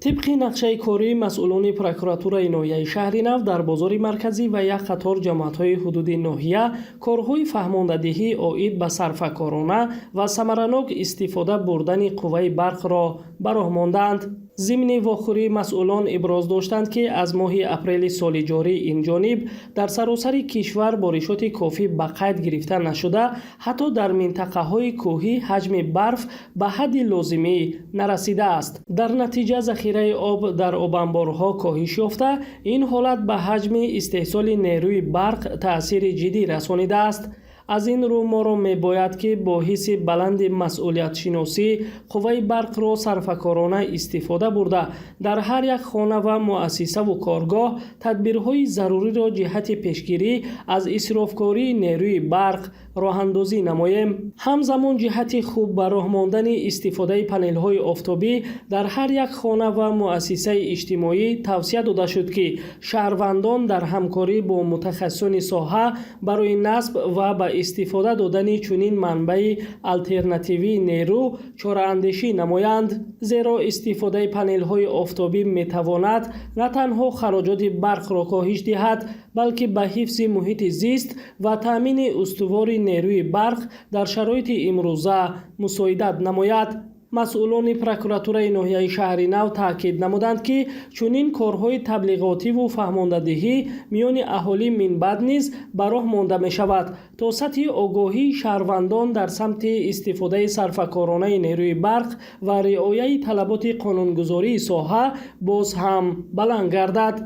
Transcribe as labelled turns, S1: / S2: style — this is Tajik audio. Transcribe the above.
S1: Тибқи нақшаи корӣ, масъулони прокуратураи ноҳияи Шаҳри Нав дар бозори марказӣ ва як қатор ҷамоатҳои ҳудуди ноҳия корҳои фаҳмондадиҳӣ оид ба сарфакорона ва самаранок истифода бурдани қувваи барқро ба роҳ мондаанд. Зимни вохӯрӣ масъулон иброз доштанд, ки аз моҳи апрели соли ҷорӣ инҷониб дар саросари кишвар боришоти кофӣ ба қайд гирифта нашуда, ҳатто дар минтақаҳои кӯҳӣ ҳаҷми барф ба ҳадди лозимӣ нарасидааст. Дар натиҷа захираи об дар обанборҳо коҳиш ёфта, ин ҳолат ба ҳаҷми истеҳсоли нерӯи барқ таъсири ҷиддӣ расонидааст. Аз ин рӯ моро мебояд, ки бо ҳисси баланди масъулиятшиносӣ қувваи барқро сарфакорона истифода бурда, дар ҳар як хона ва муассисаву коргоҳ тадбирҳои заруриро ҷиҳати пешгирӣ аз исрофкории нерӯи барқ роҳандозӣ намоем. Ҳамзамон, ҷиҳати хуб ба роҳ мондани истифодаи панелҳои офтобӣ дар ҳар як хона ва муассисаи иҷтимоӣ тавсия дода шуд, ки шаҳрвандон дар ҳамкорӣ бо мутахассисони соҳа барои насб ва ба истифода додани чунин манбаи алтернативии нерӯ чораандешӣ намоянд, зеро истифодаи панелҳои офтобӣ метавонад на танҳо хароҷоти барқро коҳиш диҳад, балки ба ҳифзи муҳити зист ва таъмини устувори нерӯи барқ дар шароити имрӯза мусоидат намояд. Масъулони прокуратураи ноҳияи Шаҳри Нав таъкид намуданд, ки чунин корҳои таблиғотиву фаҳмондадиҳӣ миёни аҳолӣ минбаъд низ ба роҳ монда мешавад, то сатҳи огоҳии шаҳрвандон дар самти истифодаи сарфакоронаи нерӯи барқ ва риояи талаботи қонунгузории соҳа боз ҳам баланд гардад.